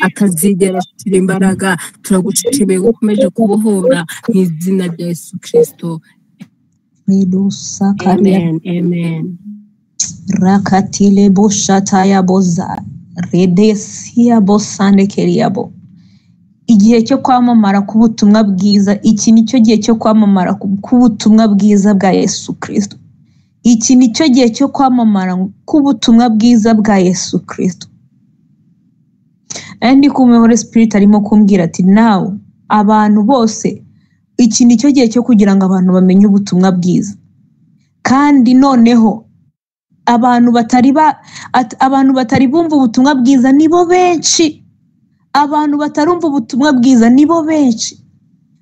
Atazigera ashira imbaraga. Turagushimiye ko ukomeje kubohora mu izina rya Yesu Kristo. Amen, amen. Rakatile boshataya boza redesia bosande keriabo. Igihe cyo kwamamara k'ubutumwa bwiza, iki nicyo gihe cyo kwamamara k'ubutumwa bwiza bwa Yesu Kristo. Iki nicyo gihe cyo kwamamara k'ubutumwa bwiza bwa Yesu Kristo. Ndi kumwe Holy Spirit arimo kumbwira ati nawe abantu bose, iki nicyo gihe cyo kugira ngo abantu bamenye ubutumwa bwiza. Kandi noneho abantu batari bumva ubutumwa bwiza nibo benshi. Abantu batarumva ubutumwa bwiza nibo benshi,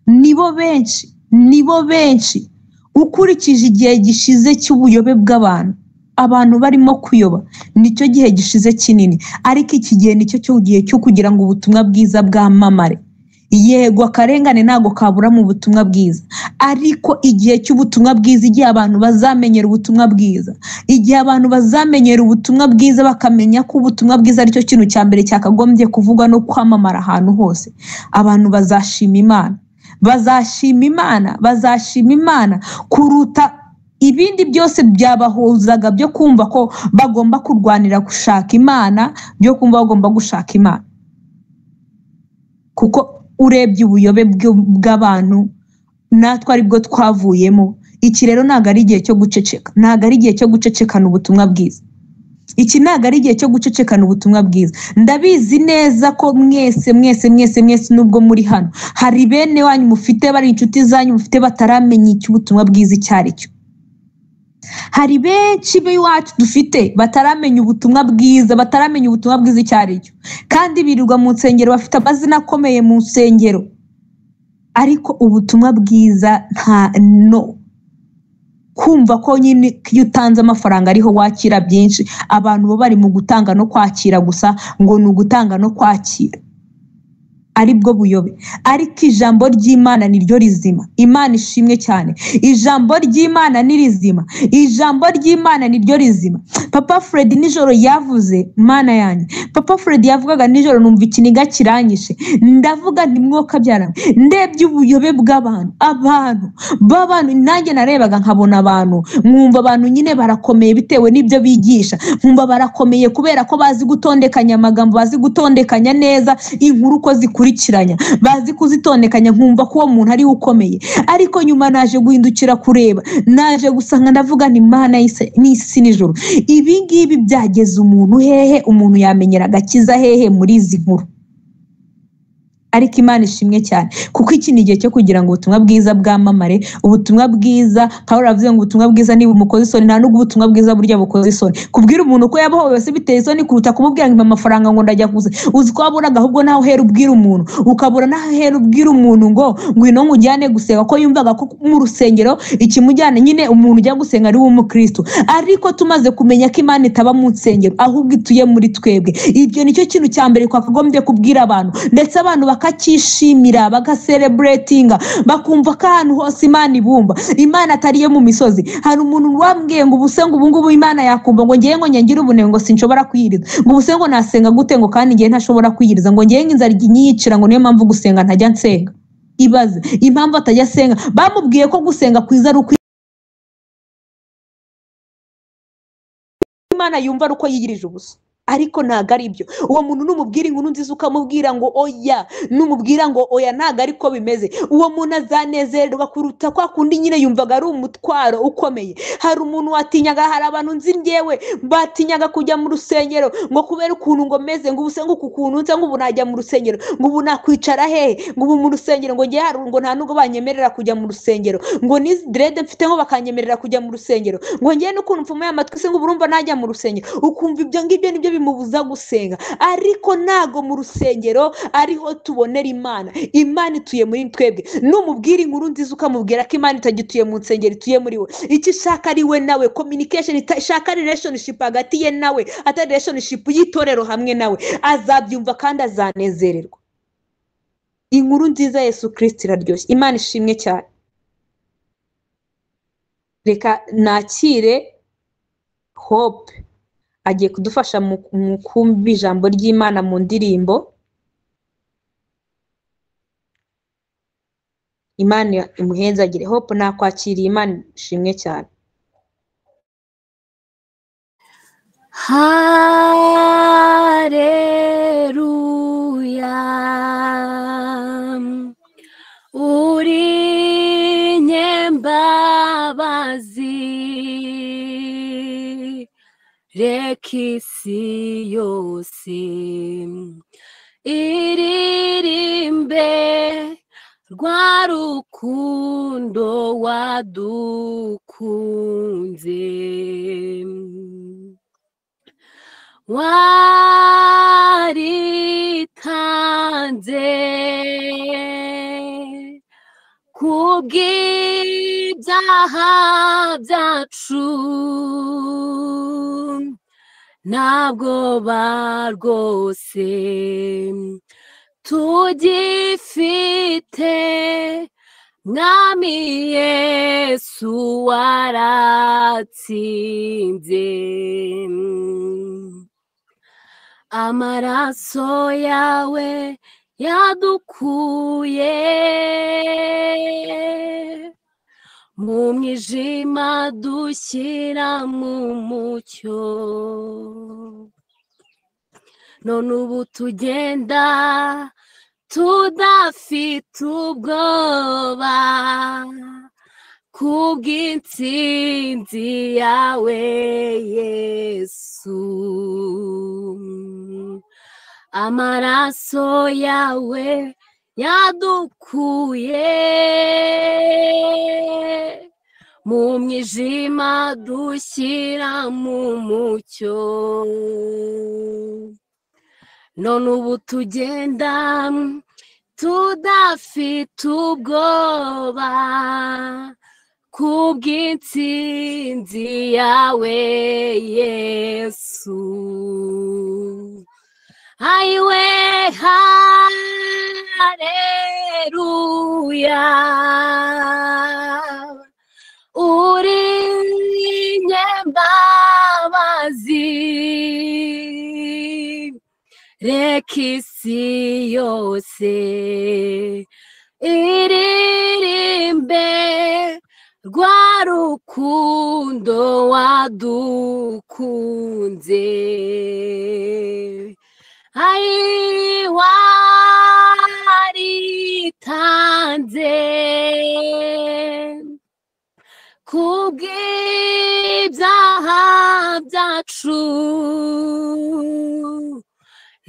nibo benshi, nibo benshi. Ukurikije igihe gishize cy'ubuyobe bw'abantu, abantu barimo kuyoba, nicyo gihe gishize kinini. Ariko iki gihe nicyo cyo gihe cyo kugira ngo ubutumwa bwiza bwamamare. Yego akarengane ntago kabura mu butumwa bwiza, ariko igihe cy'ubutumwa bwiza, igihe abantu bazamenyera ubutumwa bwiza, igihe abantu bazamenyera ubutumwa bwiza bakamenya ko ubutumwa bwiza aricyo kintu cya mbere cyakagombye kuvugwa no kwamamara ahantu hose, abantu bazashima Imana, bazashima Imana, bazashima Imana kuruta ibindi byose byabahuzaga byo kumva ko bagomba kurwanira gushaka Imana, byo kumva bagomba gushaka Imana. Kuko urebye ubuyobe bw'abantu natwe aribwo twavuyemo. Iki rero ntago ari igihe cyo guceceka, ntago ari igihe cyo gucecekana ubutumwa bwiza. Iki ntabwo ari igihe cyo gucecekana ubutumwa bwiza. Ndabizi neza ko mwese mwese mwese mwese nubwo muri hano hari bene wanyu mufite, bari inshuti zanyu mufite bataramenya icyo ubutumwa bwiza icyo ari cyo. Hari benshi b'iwacu dufite bataramenya ubutumwa bwiza, bataramenya ubutumwa bwiza icyo ari cyo, kandi birirwa mu nsengero, bafite amazina akomeye mu nsengero, ariko ubutumwa bwiza nta no kumva ko nyine iyo utanze amafaranga ariho wakira byinshi. Abantu bo bari mu gutanga no kwakira gusa, ngo ni ugutanga no kwakira, aribwo buyobe. Ariko ijambo ry'Imana ni ryo rizima. Imana ishimwe cyane. Ijambo ry'Imana ni rizima. Ijambo ry'Imana ni ryo rizima. Papa Fred nijoro yavuze, Mana yanjye, Papa Fred yavugaga nijoro numva ikiniga kiranyishe, ndavuga nti mwoka byara, ndebye ubuyobe bw'abantu, abantu b'abantu. Nanjye narebaga nkabona abantu, nkumva abantu nyine barakomeye bitewe n'ibyo bigisha, nkumva barakomeye kubera ko bazi gutondekanya amagambo, bazi gutondekanya neza inkuru uko zikurikiranya, bazi kuzitondekanya, nkumva ko uwo muntu ari ukomeye. Ariko nyuma naje guhindukira kureba, naje gusanga ndavuga nti Mana n'isi n'ijuru, ibi ngibi byageze umuntu hehe? Umuntu yamenyera agakiza hehe muri izi nkuru? Ariko Imana ishimwe cyane, kuko iki ni igihe cyo kugira ngo ubutumwa bwiza bwamamare. Ubutumwa bwiza, Pawulo aravuze ngo ubutumwa bwiza niba umukoze isoni, nta nubwo ubutumwa bwiza burya bukoze isoni. Kubwira umuntu ko yabohowe se biteye isoni kuruta kumubwira ngo amafaranga ngo ndajya kuza. Uzi ko wabonaga ahubwo naho uhera ubwira umuntu, ukabura naho uhera ubwira umuntu ngo ngwino nkujyane gusenga, ko yumvaga ko mu rusengero ikimujyana nyine umuntu ujya gusenga ari umukristo. Ariko tumaze kumenya ko Imana itaba mu nsengero ahubwo ituye muri twebwe, ibyo nicyo kintu cya mbere twakagombye kubwira abantu, ndetse abantu bakakishimira, bagaserebretinga, bakumva ko ahantu hose Imana ibumva. Imana atari iyo mu misozi. Hari umuntu wambwiye ngo ubuse ngo ubungubu Imana yakumva, ngo ngiye ngo nyangire ubunebwe ngo sinshobora kwiyiriza, ngo ubuse ngo nasenga gute ngo kandi ngiye ntashobora kwiyiriza, ngo ngiye inzara inyicira, ngo niyo mpamvu gusenga ntajya nsenga. Ibaze impamvu atajya asenga. Bamubwiye ko gusenga kwiza ari uko Imana yumva ari uko yiyirije ubusa, ariko ntago ari byo. Uwo muntu numubwira inkuru nziza ukamubwira ngo oya, numubwira ngo oya ntago ariko bimeze, uwo muntu azanezererwa kuruta kwa kundi nyine yumvaga ari umutwaro ukomeye. Hari umuntu watinyaga, hari abantu nzi ngewe batinyaga kujya mu rusengero ngo kubera ukuntu ngo meze, ngo ubuse ngo uku kuntu nsa, ngo ubu najya mu rusengero, ngo ubu nakwicara hehe, ngo ubu mu rusengero ngo ngiye hari ngo nta nubwo banyemerera kujya mu rusengero, ngo n'izi dread mfite ngo bakanyemerera kujya mu rusengero, ngo ngiye n'ukuntu mfumuye amatwi se ngo urumva najya mu rusengero. Ukumva ibyo ngibyo nibyo bimubuza gusenga. Ariko ntago mu rusengero ariho tubonera Imana. Imana ituye muri twebwe. Numubwira inkuru nziza ukamubwira ko Imana itagituye mu nsengero, ituye muri we, icyo ishaka ari we nawe, communication ishaka relationship hagati ye nawe, atari relationship y'itorero hamwe nawe, azabyumva kandi azanezererwa. Inkuru nziza Yesu Kristo iraryoshye. Imana ishimwe cyane. Reka nakire Hope, agiye kudufasha mu kumva ijambo ry'Imana mu ndirimbo. Imana imuhezagire. Hope, nakwakiriye. Imana ishimwe cyane. Haleluya, uri nyembabazi, reka isi yose iririmbe rwa rukundo wadukunze. Waritanze kubw'ibyaha byacu, ntabwo rwose tugifite, Mwami Yesu waratsinze. Amaraso yawe yadukuye mu mwijima dushyira mu mucyo, none ubu tugenda tudafite ubwoba, Kubw'intsinzi yawe Yesu, amaraso yawe yadukuye mu mwijima dushyira mu mucyo, none ubu tugenda tudafite ubwoba kubw'intsinzi yawe Yesu. Ayiwe haleluya, uri nyembabazi, reka isi yose iririmbe rwa rukundo wadukunze. Ai waritanze kubw'ibyaha byacu,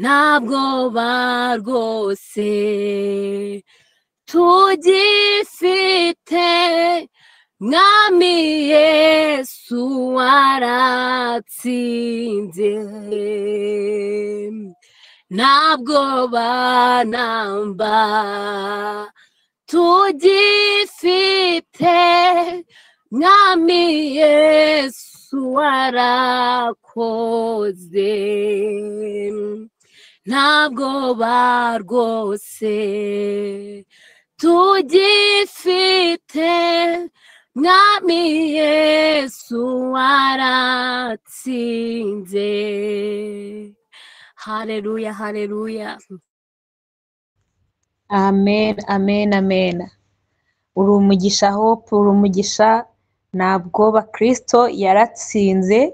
ntabwo rwose tugifite, Mwami Yesu waratsinze, ntabwo banamba tugifite, Mwami Yesu warakoze, ntabwo rwose tugifite, Mwami Yesu waratsinze. Haleluya, haleluya. Amen, amen, amen. Uri umugisha Hope, uri umugisha. Ntabwo Kristo yaratsinze,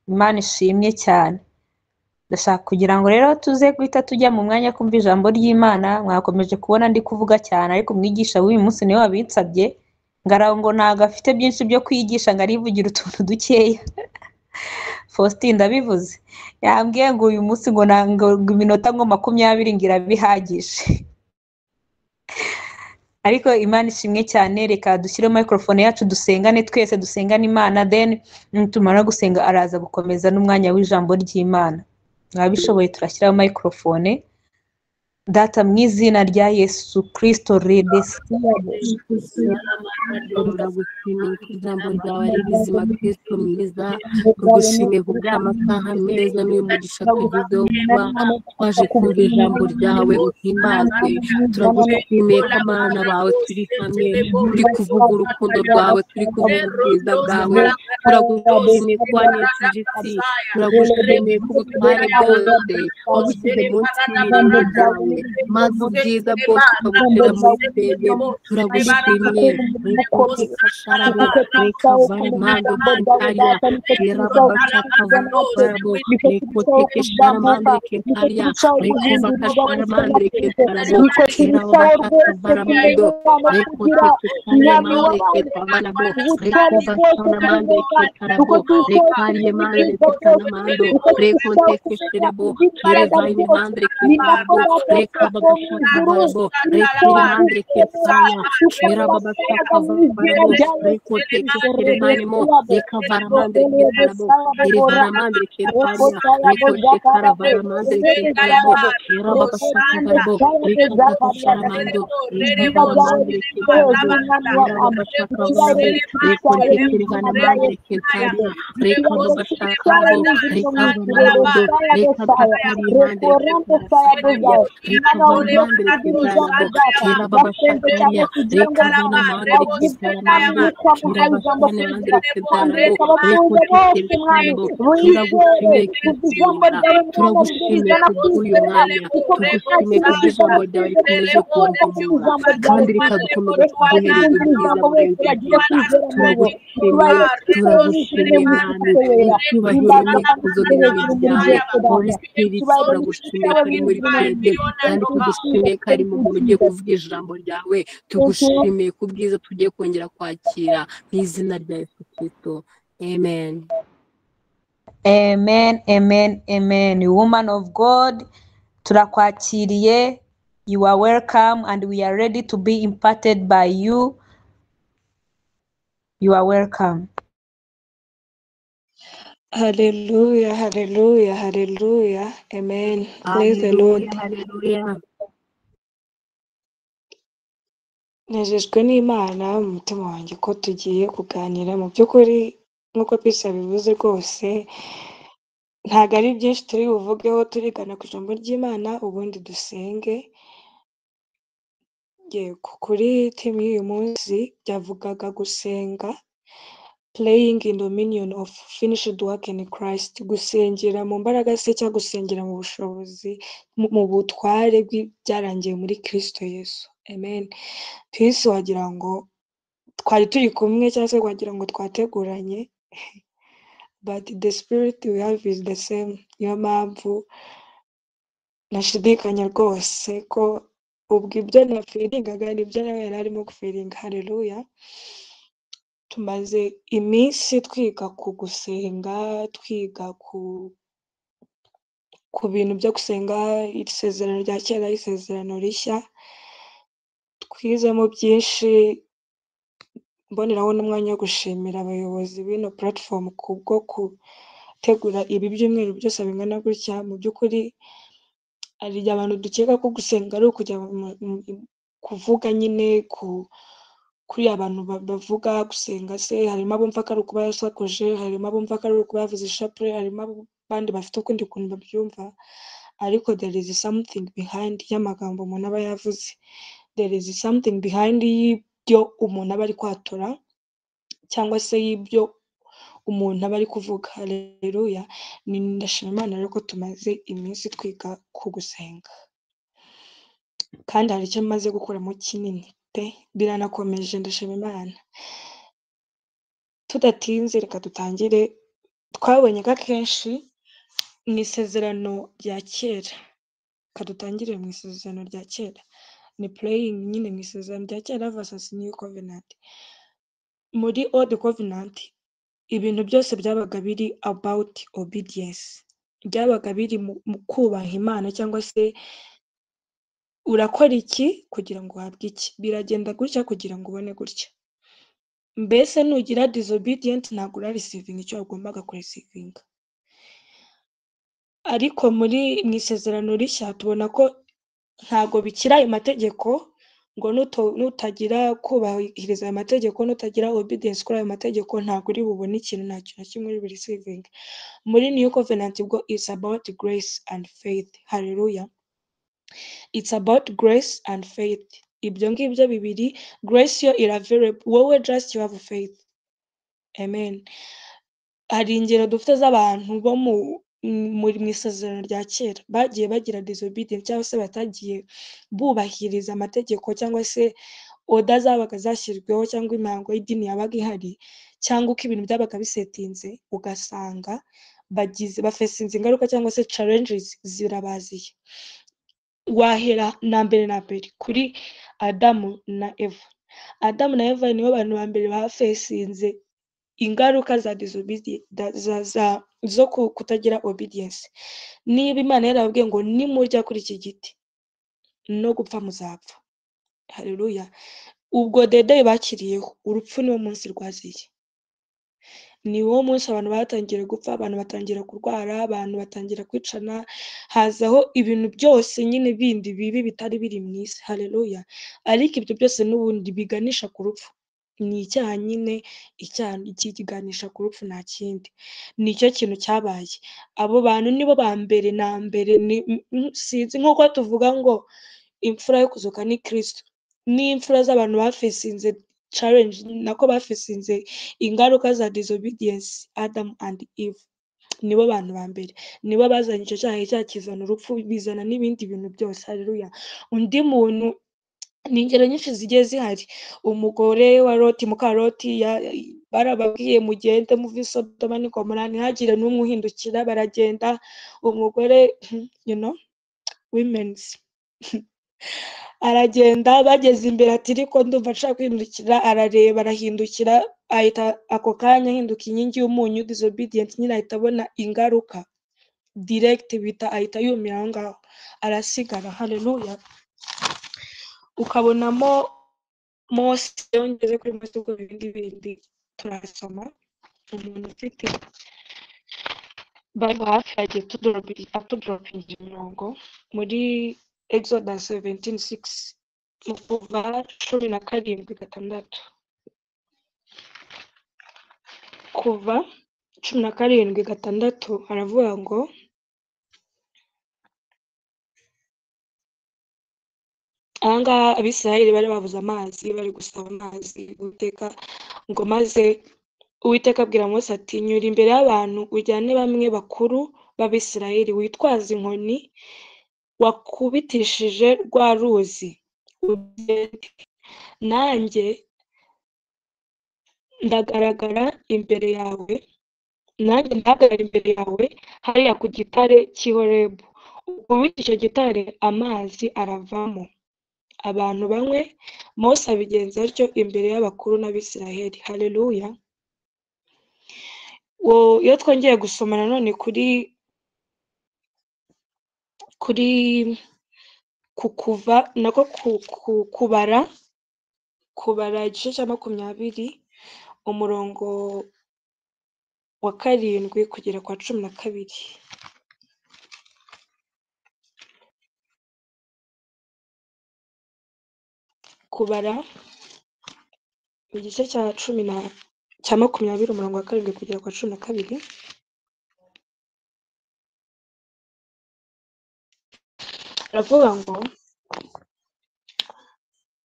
Imana ishimye cyane. Ndashaka kugira ngo rero tuze guhita tujya mu mwanya kumva ijambo ry'Imana. Mwakomeje kubona ndi kuvuga cyane, ariko umwigisha w'uyu munsi niwe wabinsabye, ngo ntabwo afite byinshi byo kwigisha, ngo arivugira utuntu dukeya. Faustin ndabivuze, yambwiye ngo uyu munsi ngo iminota ngo 20 ngo irabihagije. Ariko Imana ishimwe cyane. Reka dushyire microphone yacu dusengane twese, dusengane Imana, then tumara gusenga araza gukomeza n'umwanya w'ijambo ry'Imana. Mwabishoboye turashyiraho microphone. Data mu izina rya Yesu Kristo Turagushimiye ko ijambo ryawe ari rizima Kristo mwiza, tugushimiye ku bw'amasaha meza n'umugisha tugizeho kuba twaje kumva ijambo ryawe, uhimbazwe. Turagushimiye ko abana bawe turi hamwe, turi kuvuga urukundo rwawe, turi kuvuga ubwiza bwawe. Turagushimiye ko wanesheje isi, turagushimiye ko ubutware bwose wabushyize munsi y'ibirenge byawe, maze ubwiza bwose ukabushyira muri twebwe. Turagushimiye. Kandi rikadukomeza kuduhereza ubwiza burenze bwiza. Turagushimiye, turagushimiye Mwami, icyubahiro n'ikuzo n'ibintu byawe. Holy Spirit, turagushimiye kuri muri twebwe, Kandi tugushimiye ko ari mu muntu ugiye kuvuga ijambo ryawe, tugushimiye ku bwiza tugiye kongera kwakira mu izina rya Yesu Kristo. Amen. Amen, amen, amen. Woman of God, turakwakiriye. You are welcome and we are ready to be imparted by you. You are welcome. Hallelujah, hallelujah, hallelujah. Amen. Praise the Lord. Hallelujah, hallelujah. Nejejwe n'Imana mu mutima wanjye ko tugiye kuganira. Mu by'ukuri nk'uko Peace yabivuze rwose, ntabwo ari byinshi turi buvugeho, turigana ku ijambo ry'Imana ubundi dusenge. Yego, kuri theme y'uyu munsi byavugaga gusenga, praying in dominion of finished work in Christ, gusengera mu mbaraga se cyangwa gusengera mu bushobozi, mu butware bw'ibyarangiye muri Kristo Yesu. Amen. Peace, wagira ngo twari turi kumwe cyangwa se wagira ngo twateguranye, but the spirit we have is the same. Niyo mpamvu nashidikanya rwose ko ubwo ibyo nafeelingaga nibyo nawe yari arimo gufeelinga. Haleluya. Tumaze iminsi twiga ku gusenga, twiga ku bintu byo gusenga, isezerano rya kera, isezerano rishya. Twizemo byinshi. Mboneraho n'umwanya wo gushimira abayobozi b'ino platform kubwo gutegura ibi byumweru byose bingana gutya. Mu by'ukuri hari igihe abantu dukeka ko gusenga ari ukujya kuvuga nyine ku kuri abantu bavuga gusenga se, harimo abumva ko ari ukuba yasakuje, harimo abumva ko ari ukuba yavuze ishapure, harimo abandi bafite ukundi kuntu babyumva, ariko there is something behind y'amagambo umuntu aba yavuze, there is something behind y'ibyo umuntu aba ari kwatura cyangwa se y'ibyo umuntu aba ari kuvuga. Haleluya. Ni ndashima Imana rero ko tumaze iminsi twiga ku gusenga, kandi hari icyo maze gukuramo kinini pe, biranakomeje, ndashima Imana. Tudatinze reka dutangire. Twabonye ko akenshi mu isezerano rya kera, reka dutangire mu isezerano rya kera, ni praying nyine mu isezerano rya kera versus new covenant. Muri old covenant ibintu byose byabaga biri about obedience, byabaga biri mu kubaha Imana, cyangwa se urakora iki kugira ngo uhabwe iki, biragenda gutya kugira ngo ubone gutya. Mbese nugira disobedient ntabwo urareceivinga icyo wagombaga kureceivinga. Ariko muri mu isezerano rishya tubona ko ntabwo bikiri ayo mategeko, ngo nutagira kubahiriza ayo mategeko, nutagira obedience kuri ayo mategeko, ntabwo uri bubone ikintu, nta kintu na kimwe uri bureceivinge. Muri new covenant bwo it's about grace and faith. Haleluya. It's about grace and faith. Ibyo ngibyo bibiri, grace yo iravereble, wowe just you have faith. Amen. Hari ingero dufite z'abantu bo mu isezerano rya kera bagiye bagira disobedience cyangwa se batagiye bubahiriza amategeko cyangwa se order zabaga zashyizweho cyangwa imihango y'idini yabaga ihari cyangwa uko ibintu byabaga bisettinze, ugasanga bagize bafacinze ingaruka cyangwa se challenges zirabaziye. Wahera na mbere kuri Adamu na Eva. Adamu na Eva nibo bantu ba mbere bafacinze ingaruka za disobedience, zo kutagira obedience. Niba Imana yarababwiye ngo nimurya kuri iki giti no gupfa muzapfa, haleluya, ubwo the day bakiriyeho urupfu niwo munsi rwaziye, ni wo munsi abantu batangiye gupfa, abantu batangira kurwara, abantu batangira kwicana, hazaho ibintu byose nyine bindi bibi bitari biri mu isi. Haleluya. Ariko ibyo byose n'ubundi biganisha ku rupfu, ni icyaha nyine, icyaha kiganisha ku rupfu, nta kindi. Nicyo kintu cyabaye. Abo bantu nibo ba mbere na mbere, sinzi nk'uko tuvuga ngo imfura yo kuzuka ni Kristo, n'imfura z'abantu bafacinze challenge, nako bafacinze ingaruka za disobedience, Adam and Eve nibo bantu ba mbere, nibo bazanye icyo cyaha, icyaha kizana urupfu, bizana n'ibindi bintu byose. Haleluya. Undi muntu, ni ingero nyinshi zigiye zihari, umugore wa Loti, muka Loti, barababwiye mugende muve i Sodoma n'i Gomora, ntihagire n'umwe uhindukira, baragenda. Umugore, you know, women's Aragenda, bageze imbere ati ariko ndumva nshaka kwihindukira, arareba arahindukira, ahita ako kanya ahinduka inkingi y'umunyu. Disobedient nyine ahita abona ingaruka direct, bita ahita yumira aho ngaho arasigara. Haleluya. Ukabonamo Mose, iyo ngeze kuri Mose ubwo ibindi bindi turasoma. Umuntu ufite Bible hafi yagiye atudropingira imirongo muri Exodus 17:6, mu Kuva 17:6. Kuva 17:6 aravuga ngo aha ngaha Abisirayeli bari babuze amazi, bari gusaba amazi Uwiteka, ngo maze Uwiteka abwira Mose ati nyura imbere y'abantu ujyane bamwe bakuru b'Abisirayeli, witwaze inkoni wakubitishije rwa ruzi, ugende, nanjye ndagaragara imbere yawe, nanjye ndahagarara imbere yawe hariya ku gitare cy'i Horebu, ukubite icyo gitare amazi aravamo, abantu banywe. Mose abigenza atyo imbere y'abakuru n'Abisirayeli. Haleluya. Iyo twongeye gusoma nanone kuri ku kuva nako kubara igice cya 20 umurongo wa 7 kugera kwa 12. Kubara igice cya 20 umurongo wa 7 kugera kwa 12. Aravuga ngo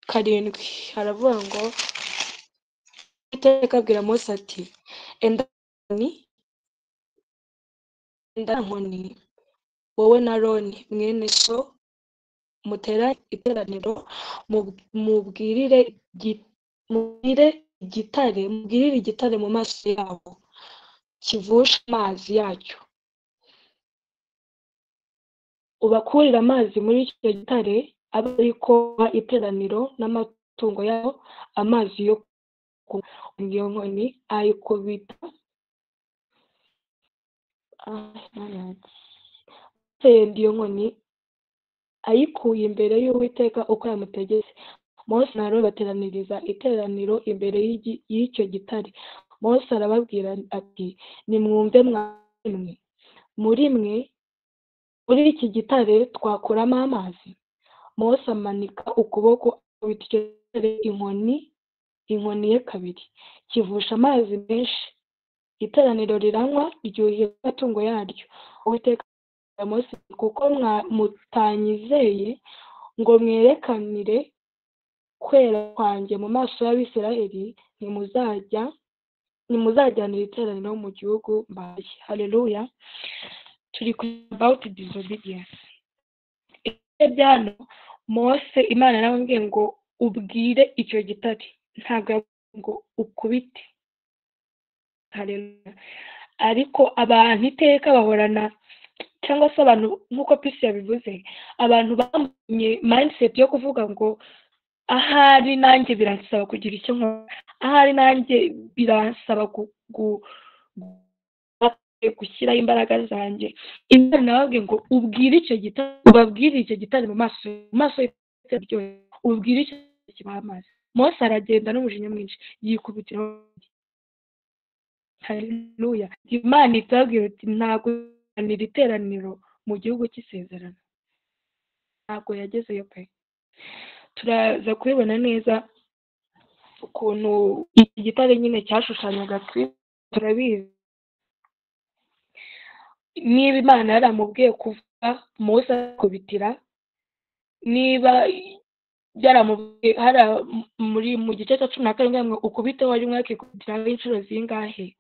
7, aravuga ngo Uwiteka abwira Mose ati enda nkoni wowe na Aroni mwene so mutera iteraniro, mubwirire igitare mu maso yabo kivusha amazi yacyo, ubakurire amazi muri icyo gitare, abe ariko iteraniro n'amatungo yabo amazi yo kunywa. Iyo nkoni ayikubita iyo nkoni ayikuye imbere y'Uwiteka uko yamutegetse. Mose na Aroni bateraniriza iteraniro imbere y'icyo gitare. Mose arababwira ati nimwumve mwe, muri mwe muri iki gitare twakuramo amazi. Mose amanika ukuboko akubita icyo gitare inkoni ye kabiri, kivusha amazi menshi. Iteraniro riranywa ryuhira amatungo yaryo. Uwiteka Mose, kuko mutanyizeye ngo mwerekanire kwera kwanjye mu maso y'Abisirayeli, ntimuzajyanira iteraniro mu gihugu mbahaye. Haleluya. Turi ku about disobedience. Byano Mose Imana yaramubwiye ngo ubwire icyo gitare, ntabwo ngo ukubite. Haleluya. Ariko abantu iteka bahorana, cyangwa se abantu nk'uko Pisi yabivuze, abantu bamenye mindset yo kuvuga ngo ahari nanjye biransaba kugira icyo nkora, ahari nanjye biransaba gushyiraho imbaraga zanjye. Imana nababwiye ngo ubwire icyo gitare, ubabwire icyo gitare mu maso ubwire icyo kibaha amazi. Mose aragenda n'umujinya mwinshi yikubitira. Haleluya. Imana itabwira iti ntabwo iri teraniro mu gihugu cy'isezerano, ntabwo yagezeyo pe. Turaza kubibona neza ukuntu iki gitare nyine cyashushanyaga Kristo. Turabizi niba Imana yaramubwiye kuva Mose akubitira, niba byaramubwiye hari muri mu gice cya 17 ngo ukubite wari mwakikubitira inshuro zingahe,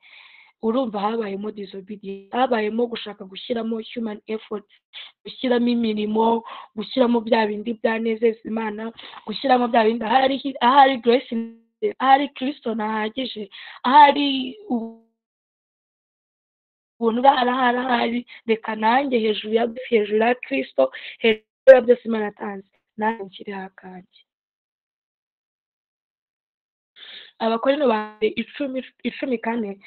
urumva habayemo disobedience, habayemo gushaka gushyiramo human effort, gushyiramo imirimo, gushyiramo bya bindi byanezeza Imana, gushyiramo bya bindi ahari grace, ahari Kristo ntahagije, ahari ubuntu ahari reka nanjye hejuru ya Kristo, hejuru Biriya byose Imana yatanze, nanjye nshyireho akanjye. Abakorino ba mbere 10:10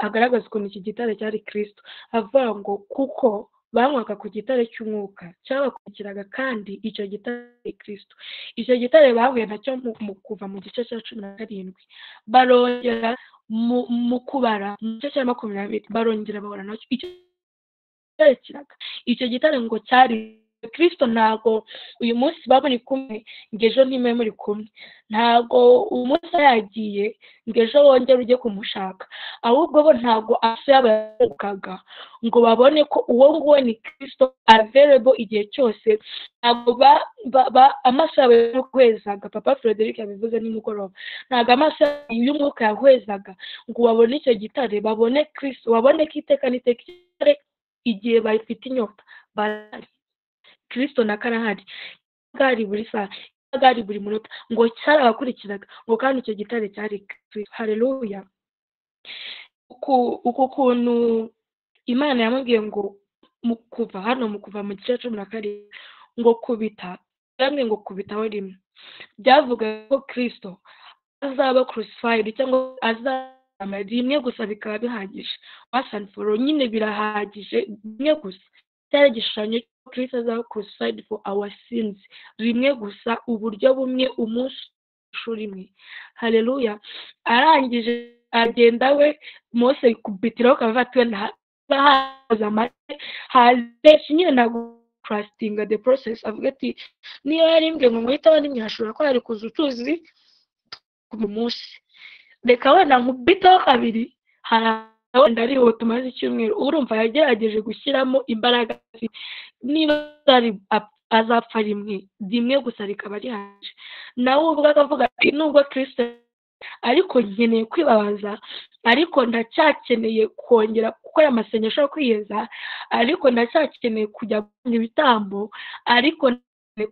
agaragaza ukuntu iki gitare cyari Kristo, avuga ngo kuko banywaga ku gitare cy'umwuka cyabakurikiraga, kandi icyo gitare ni Kristo. Icyo gitare bahuye nacyo mu kuva mu gice cya 17, barongera mu kubara mu gice cya 20, barongera bahura nacyo. Icyo gitare kiraga, icyo gitare ngo cyari Kristo. Ntago uyu munsi baba muri kumwe ngo ejo ntimube muri kumwe, ntago umunsi yagiye ngo ejo wongere ujye kumushaka, ahubwo bo ntago amaso yabo yarukaga ngo babone ko uwo nguwo ni Kristo available igihe cyose. Ntago amaso yabo yahwezaga. Papa Frederic yabivuze nimugoroba, ntago amaso y'umwuka yahwezaga ngo babone icyo gitare, babone Kristo, babone ko iteka n'iteka igitare igihe bafite inyota barahari. Kristo na karahari, bwari buri saha, bwari buri munota, ngo cyarabakurikiraga, ngo kandi icyo gitare cyari Kristo. Haleluya. Uku kuntu Imana yamubwiye ngo mu kuva hano, mu kuva mu gice 17, ngo kubita, yamwe ngo kubitaho rimwe, byavuga ko Kristo azaba crucified cyangwa azaba rimwe gusa bikaba bihagije, once and for all nyine birahagije, rimwe gusa. Cyari igishushanyo Kristo azaba crucified for our sins, rimwe gusa, uburyo bumwe, umunsi rimwe. Haleluya. Arangije agenda we Mose kubitiraho kavuga ati haza amate haje nyine, ntabwo trusting the process, avuga ati niba yarimbwiye ngo muhite abandi hashobora ko hari kuza utuzi ku munsi, reka wenda nkubiteho kabiri, hari wenda ariho tumaze icyumweru. Urumva yagerageje gushyiramo imbaraga, niba azapfa rimwe rimwe gusa rikaba rihagije. Nawe ubwo akavuga ati nubwo Kristo ariko nkeneye kwibabaza, ariko ndacyakeneye kongera gukora amasengesho yo kwiyeza, ariko ndacyakeneye kujya gutanga ibitambo, ariko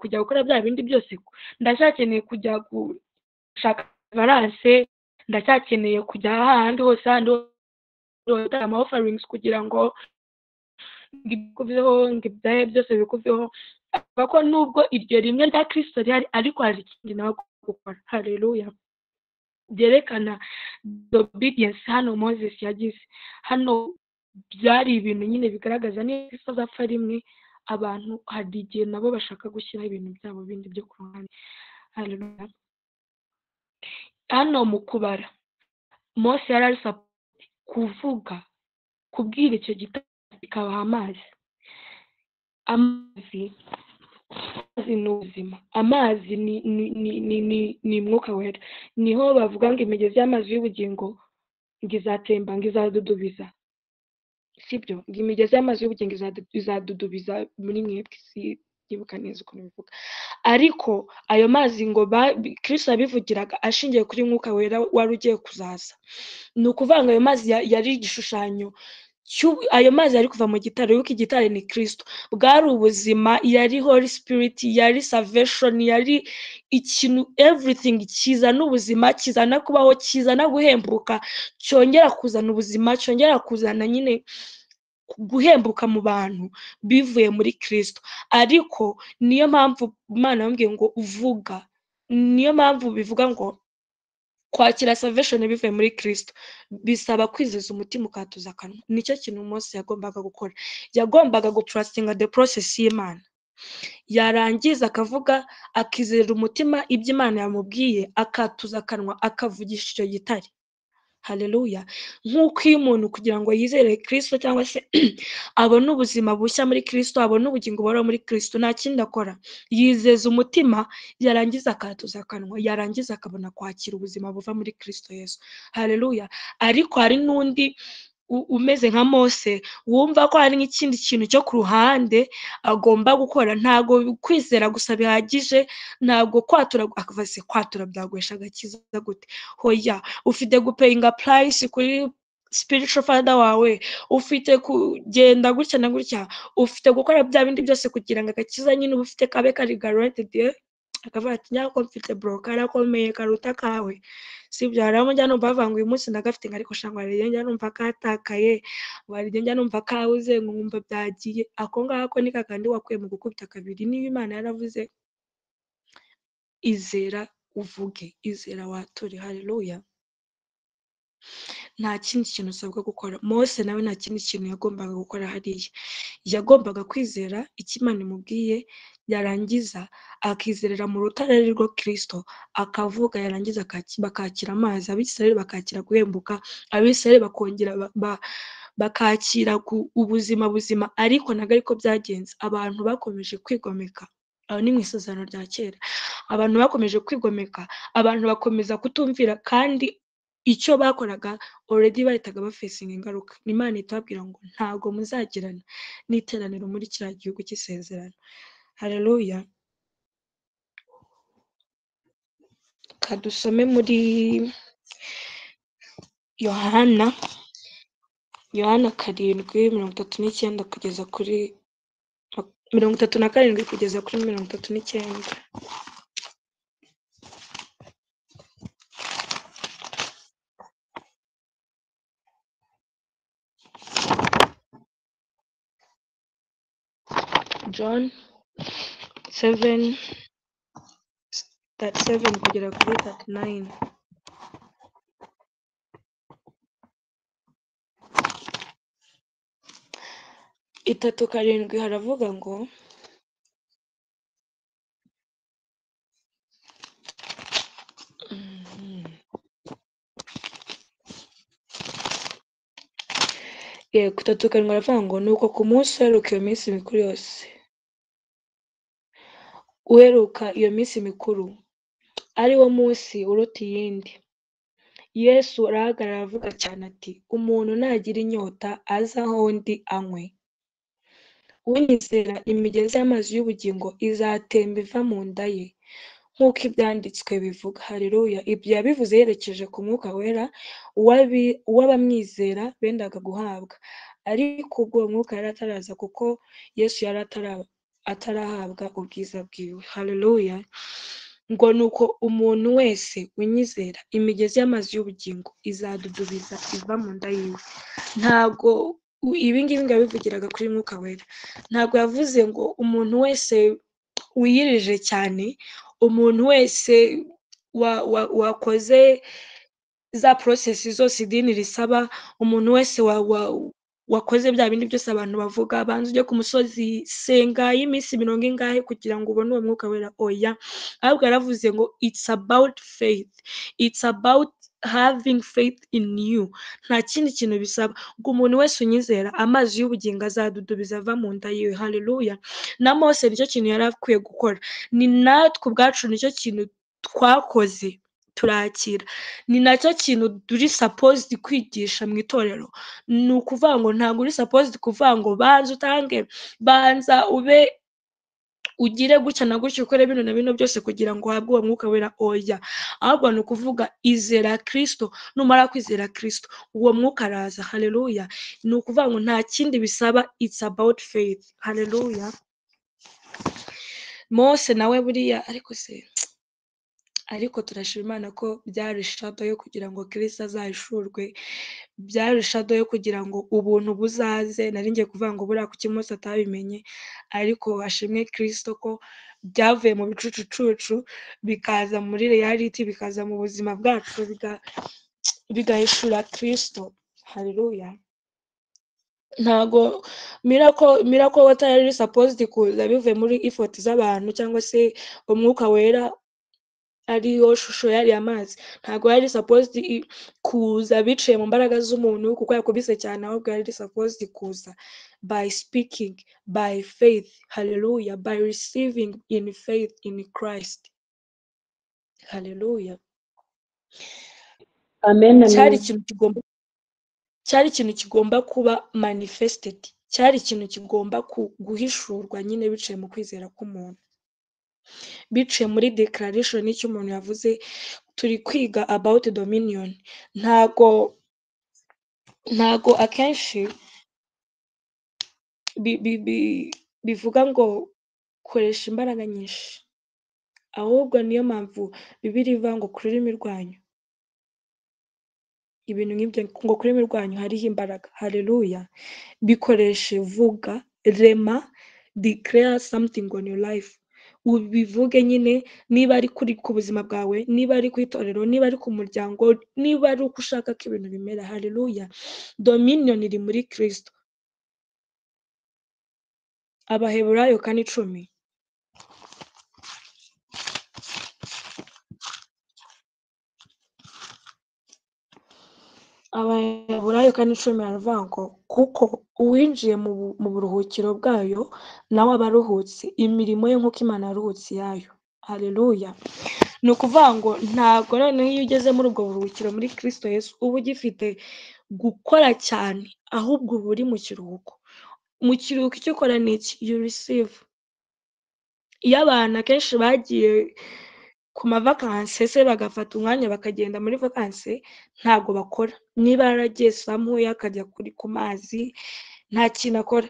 kujya gukora bya bindi byose, ndacyakeneye kujya gushaka balance, ndacyakeneye kujya ahandi hose, ahandi hose ama offerings kugira ngo bikuveho, ngo ibyaye byose bikuveho. Avuga ko nubwo iryo rimwe rya Kristo rihari, ariko hari ikindi nawe gukora. Haleluya. Byerekana obedience hano Moses yagize hano, byari ibintu nyine bigaragaza niba Kristo azapfa rimwe, abantu hari igihe nabo bashaka gushyiraho ibintu byabo bindi byo ku ruhande. Haleluya. Hano mu kubara Mose yari ari kuvuga, kubwira icyo gitare kikabaha amazi. Amazi ni ubuzima, amazi ni umwuka wera. Niho bavuga ngo imigezi y'amazi y'ubugingo ngo izatemba, ngo izadudubiza, sibyo? Ngo imigezi y'amazi y'ubugingo izadudubiza muri mwebwe, sibyibuka neza ukuntu bivuga, ariko ayo mazi ngo Kristo yabivugiraga ashingiye kuri mwuka wera wari ugiye kuzaza. Ni ukuvuga ngo ayo mazi yari igishushanyo, ayo mazi yari kuva mu gitare, yuko igitare ni Kristo, bwari ubuzima, yari Holy Spirit, yari salvation, yari ikintu everything kizana ubuzima, kizana kubaho, kizana guhembuka, cyongera kuzana ubuzima, cyongera kuzana nyine guhembuka mu bantu bivuye muri Kristo. Ariko niyo mpamvu Imana yambwiye ngo uvuga, niyo mpamvu bivuga ngo kwakira salvation bivuye muri Kristo bisaba kwizeza umutima ukatuza akanwa. Nicyo kintu Mose yagombaga gukora, yagombaga gutrustinga the process y'Imana, yarangiza akavuga, akizera umutima ibyo Imana yamubwiye, akatuza akanwa, akavugisha icyo gitare. Haleluya. Nk'uko iyo umuntu kugira ngo yizere Kristo cyangwa se abone ubuzima bushya muri Kristo, abone ubugingo buhoraho muri Kristo, nta kindi akora, yizeza umutima, yarangiza akatuza akanwa, yarangiza akabona kwakira ubuzima buva muri Kristo Yesu. Haleluya. Ariko hari n'undi umeze nka Mose wumva ko hari n'ikindi kintu cyo ku ruhande agomba gukora. Ntago kwizera gusa bihagije, ntago kwatura, akavuga se kwatura byaguhesha agakiza gute? Hoya, ufite gupayinga price kuri spiritual father wawe, ufite kugenda gutya na gutya, ufite gukora bya bindi byose kugira ngo agakiza nyine uba ufite kabe kari guaranteed. Akavuga ati nyako mfite bro karakomeye karuta kawe, sibyo? Hari abo njya numva bavuga ngo uyu munsi ndagafite, ngo ariko sha ngo hari igihe njya numva katakaye, ngo hari igihe njya numva kabuze, ngo nkumva byagiye. Ako ngako ni kakandi wakuye mu gukubita kabiri. Niba Imana yaravuze izera uvuge, izera wature. Haleluya. Nta kindi kintu usabwa gukora. Mose nawe nta kindi kintu yagombaga gukora hariya, yagombaga kwizera icyo Imana imubwiye, yarangiza akizerera mu rutare ari rwo Kristo, akavuga, yarangiza bakakira amazi, Abisirayeli bakakira guhembuka, Abisirayeli bakongera bakakira ubuzima buzima. Ariko ntabwo ariko byagenze, abantu bakomeje kwigomeka. Aho ni mu isezerano rya kera, abantu bakomeje kwigomeka, abantu bakomeza kutumvira, kandi icyo bakoraga already bahitaga bafesinga ingaruka. Imana itababwira ngo ntabwo muzagirana n'iteraniro muri kiriya gihugu cy'isezerano. Haleluya. Kadusome muri Yohana, Yohana 7:39 kugeza kuri 37 kugeza kuri 39. John 7:37 kugera kuri 39. 37 haravuga ngo yego, 37 haravuga ngo nuko ku munsi uheruka iyo minsi mikuru yose, uheruka iyo minsi mikuru ari wo munsi uruta iyindi, Yesu arahagarara aravuga cyane ati umuntu nagira inyota aze aho ndi anywe. Unyizera imigezi y'amazi y'ubugingo izatemba iva mu nda ye, nk'uko ibyanditswe bivuga. Haleluya. Ibyo yabivuze yerekeje ku Mwuka Wera uw'abamwizera bendaga guhabwa, ariko ubwo uwo Mwuka yari ataraza, kuko Yesu yari atarahabwa ubwiza bwiwe. Haleluya. Ngo nuko umuntu wese unyizera imigezi y'amazi y'ubugingo izadudubiza iva mu nda yiwe. Ntabwo ibi ngibi ngo yabivugiraga kuri Mwuka Wera, ntabwo yavuze ngo umuntu wese wiyirije cyane, umuntu wese wakoze za process zose idini risaba, umuntu wese wakoze bya bindi byose abantu bavuga, banza ujye ku musozi senga y'iminsi mirongo ingahe kugira ngo ubone uwo Mwuka Wera. Oya, ahubwo yaravuze ngo it's about faith, it's about having faith in you. Nta kindi kintu bisaba, ngo umuntu wese unyizera amazi y'ubugingo azadudubiza ava mu nda yiwe. Haleluya. Na Mose nicyo kintu yari akwiye gukora, ni natwe ubwacu nicyo kintu twakoze turakira, ni nacyo kintu turi supposed kwigisha mu itorero. Ni ukuvuga ngo ntabwo uri supposed kuvuga ngo banza utange, banza ube ugire gutya na gutya, ukore bino na bino byose kugira ngo uhabwe uwo Mwuka Wera. Oya, ahubwo ni ukuvuga izera Kristo, numara kwizera Kristo uwo Mwuka araza. Haleluya. Ni ukuvuga ngo nta kindi bisaba, it's about faith. Haleluya. Mose nawe buriya, ariko se ariko turashima Imana ko byari shadow yo kugira ngo Kristo azahishurwe, byari shadow yo kugira ngo ubuntu buzaze. Nari ngiye kuvuga ngo buriya kuki Mose atabimenye, ariko ashimwe Kristo ko byavuye mu bicucucucu bikaza muri reality, bikaza mu buzima bwacu, bigahishura Kristo. Haleluya. Ntago miracle water yari supposed kuza bivuye muri effort z'abantu cyangwa se Umwuka Wera ariyo shusho yari amazi, ntago yari supposed kuza biciye mu mbaraga z'umuntu kuko yakubise cyane, ahubwo yari supposed kuza by speaking, by faith. Haleluya. By receiving in faith in Christ. Haleluya. Amen, Cyari amen. ikintu kigomba, cyari ikintu kigomba kuba manifested, cyari ikintu kigomba guhishurwa nyine biciye mu kwizera k'umuntu, biciye muri declaration y'icyo umuntu yavuze. Turi kwiga about dominion. Ntago akenshi bivuga ngo koresha imbaraga nyinshi, Ahubwo niyo mpamvu Bibiliya ivuga ngo ku rurimi rwanyu, ibintu nk'ibyo, ngo ku rurimi rwanyu hariho imbaraga. Haleluya. Bikoreshe, vuga, rema, declare something on your life. Ubivuge nyine, niba ari kuri ku buzima bwawe, niba ari ku itorero, niba ari ku muryango, niba ari uko ushaka ko ibintu bimera. Haleluya. Dominion iri muri Kristo. Abaheburayo 4:10. Abaheburayo 4:10 aravuga ngo kuko uwinjiye mu buruhukiro bwayo nawe aba aruhutse imirimo ye nk'uko Imana yaruhutse iyayo. Haleluya. Ni ukuvuga ngo ntabwo noneho iyo ugeze muri ubwo buruhukiro muri Kristo Yesu uba ugifite gukora cyane, ahubwo uba uri mu kiruhuko. Mu kiruhuko icyo ukora ni iki? You receive. Iyo abantu akenshi bagiye ku mavakanse se bagafata umwanya bakagenda muri vakanse, ntabwo bakora. Niba yaragiye samuya akajya ku mazi, nta kintu akora.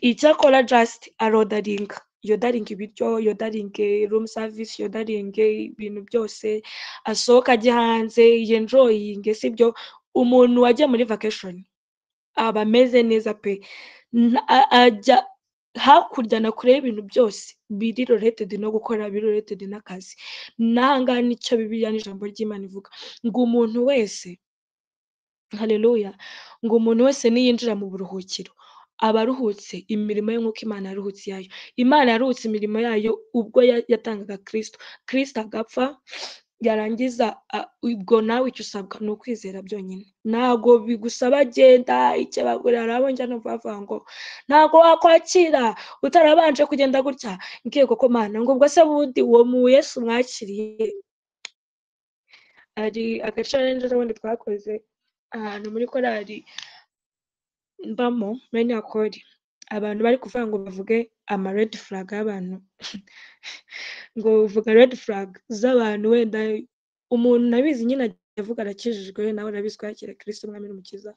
Icyo akora just arodaringa, yodaringa ibiryo, yodaringe room service, yodaringe ibintu byose, asohoka ajye hanze yenjoyinge, sibyo? Umuntu wagiye muri vacation aba ameze neza pe. Ajya hakurya na kure y'ibintu byose biri related no gukora, biri related n'akazi. N'ahangaha nicyo Bibiliya n'ijambo ry'Imana ivuga ngo umuntu wese, haleluya, ngo umuntu wese niyinjira mu buruhukiro aba aruhutse imirimo ye nk'uko Imana yaruhutse iyayo. Imana yaruhutse imirimo yayo ubwo yatangaga Kristo, Kristo agapfa, yarangiza ubwo nawe icyo usabwa ni ukwizera byonyine. Ntabwo bigusaba genda ikebagurira. Hari abo njya numva bavuga ngo ntabwo wakwakira utarabanje kugenda gutya. Ngiye koko Mana, ngo ubwo se bundi uwo mu Yesu mwakiriye. Hari agace ubundi twakoze ahantu muri korali mbamo bene akori, abantu bari kuvuga ngo bavuge ama red flag y'abantu, ngo uvuga red flag z'abantu, wenda umuntu nabizi nyine avuga arakijijwe, nawe arabizi ko yakira Kristo umwami n'umukiza.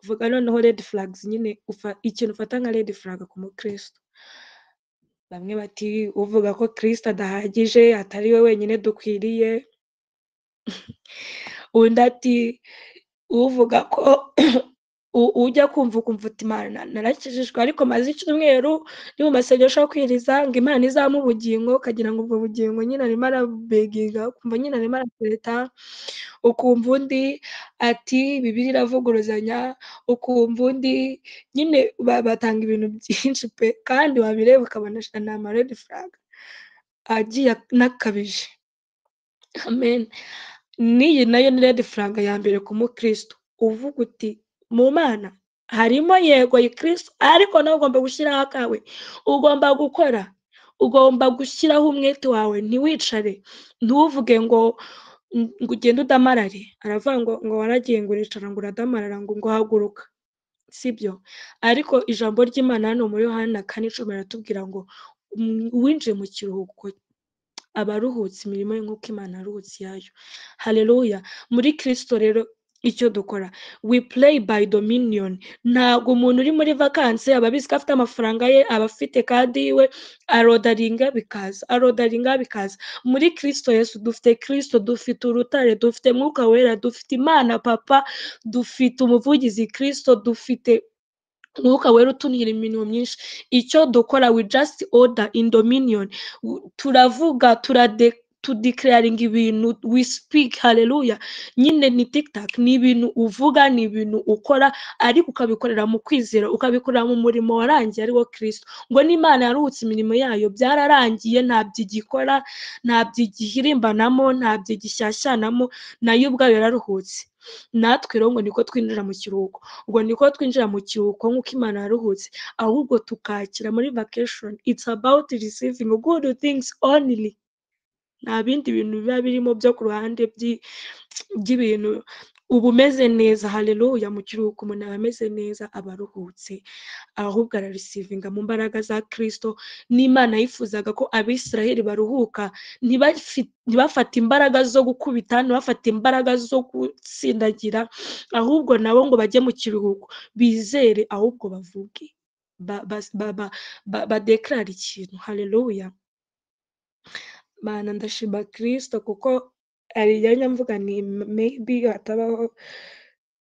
Uvuga noneho red flags nyine, ikintu ufata nka red flag ku mukristo. Bamwe bati uvuga ko Kristo adahagije, atari we wenyine dukwiriye. Undi ati uvuga ko ujya kumva ukumva uti Imana narakijijwe ariko maze icyumweru ni mu masengesho yo kwiriza ngo Imana izamuhe ubugingo, ukagira ngo ubwo bugingo nyine arimo arabeginga, ukumva nyine arimo aratereta. Ukumva undi ati Bibiliya iravuguruzanya, ukumva undi nyine batanga ibintu byinshi pe, kandi wabireba ukabona ni ama red flag agiye anakabije. Amen. N'iyi nayo ni red flag ya mbere ku mukristo, uvuga uti mu Mana harimo yego Kristo, ariko nawe ugomba gushyiraho akawe, ugomba gukora, ugomba gushyiraho umwete wawe, ntiwicare, ntuvuge ngo ugende udamarare. Aravuga ngo waragiye ngo uricara ngo uradamarara ngo haguruka, sibyo? Ariko ijambo ry'Imana hano muri Yohana 4:10 riratubwira ngo uwinjiye mu kiruhuko aba aruhutse imirimo ye nk'uko Imana yaruhutse iyayo. Haleluya. Muri Kristo rero icyo dukora, we play by dominion. Ntabwo umuntu uri muri vakanse aba abizi ko afite amafaranga ye, aba afite kadi yiwe, arodaringa bikaza, arodaringa bikaza. Muri Kristo Yesu dufite Kristo, dufite urutare, dufite Mwuka Wera, dufite Imana Papa, dufite umuvugizi Kristo, dufite Mwuka Wera utunira imirimo myinshi. Icyo dukora, we just order in dominion. Turavuga, tudeclaringa ibintu, we speak. Haleluya. Nyine ni tiktak, ni ibintu uvuga, ni ibintu ukora, ariko ukabikorera mu kwizera, ukabikorera mu murimo warangiye ari wo Kristo. Ngo n'Imana yaruhutse imirimo yayo, byararangiye, ntabyo igikora, ntabyo igihirimbanamo, ntabyo igishyashyanamo, nayo ubwayo yararuhutse. Natwe rero ngo niko twinjira mu kiruhuko, ngo niko twinjira mu kiruhuko nk'uko Imana yaruhutse, ahubwo tukakira muri vacation. It's about receiving good things only. Nta bindi bintu biba birimo byo ku ruhande by'ibintu, uba umeze neza. Haleluya. Mu kiruhuko umuntu aba ameze neza, aba aruhutse, ahubwo ararisivinga mu mbaraga za Kristo. N'Imana yifuzaga ko Abisiraheli baruhuka, ntibafate imbaraga zo gukubita, ntibafate imbaraga zo gutsindagira, ahubwo nabo ngo bajye mu kiruhuko bizere, ahubwo bavuge, badekarare ikintu. Haleluya. Mana, ndashima Kristo, kuko hari igihe njya mvuga ni maybe hatabaho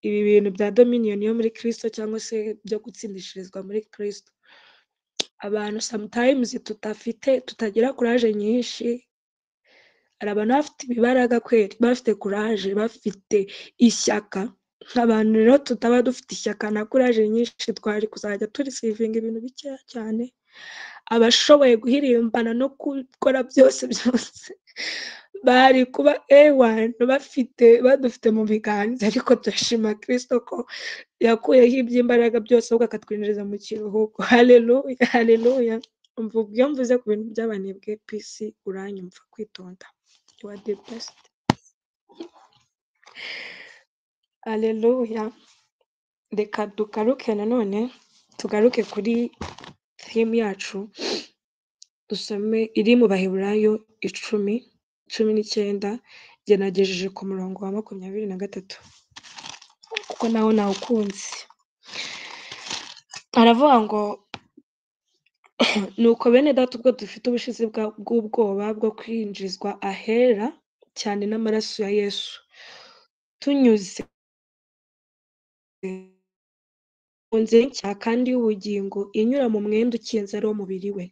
ibi bintu bya dominion yo muri Kristo cyangwa se byo gutsindishirizwa muri Kristo, abantu sometimes tutafite, tutagira courage nyinshi. Hari abantu bafite ibibaraga kweri, bafite courage, bafite ishyaka. Abantu rero tutaba dufite ishyaka na courage nyinshi, twari kuzajya tureceivinga ibintu bikeya cyane. Abashoboye guhirimbana no gukora byose byose bari kuba ewana bafite, badufite mu biganza. Ariko turashima Kristo ko yakuyeho iby'imbaraga byose, ahubwo akatwinjiza mu kiruhuko. Haleluya, haleluya! Umva, iyo mvuze ku bintu by'abanebwe, pisi uranyumva kwitonda. You are the best. Haleluya! Reka dugaruke nanone, tugaruke kuri theme yacu, dusome iri mu Baheburayo 10, 19. Njye nagejeje ku murongo wa 23, kuko nawo nawukunze. Aravuga ngo: "Nuko bene data, ubwo dufite ubushizi bw'ubwoba bwo kwinjizwa ahera cyane n'amaraso ya Yesu, tunyuze mu nzira nshya kandi y'ubugingo inyura mu mwenda ukinze, ari wo mubiri we,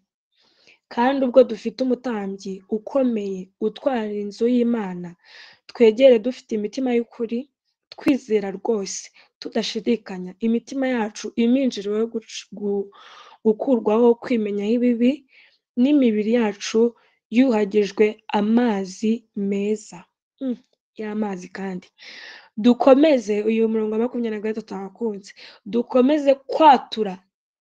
kandi ubwo dufite umutambyi ukomeye utwara inzu y'Imana, twegere dufite imitima y'ukuri, twizera rwose tudashidikanya, imitima yacu iminjiriwe gukurwaho kwimenyaho ibibi, n'imibiri yacu yuhagijwe amazi meza." Y'amazi kandi dukomeze uyu murongo wa 23 ahakunze: "Dukomeze kwatura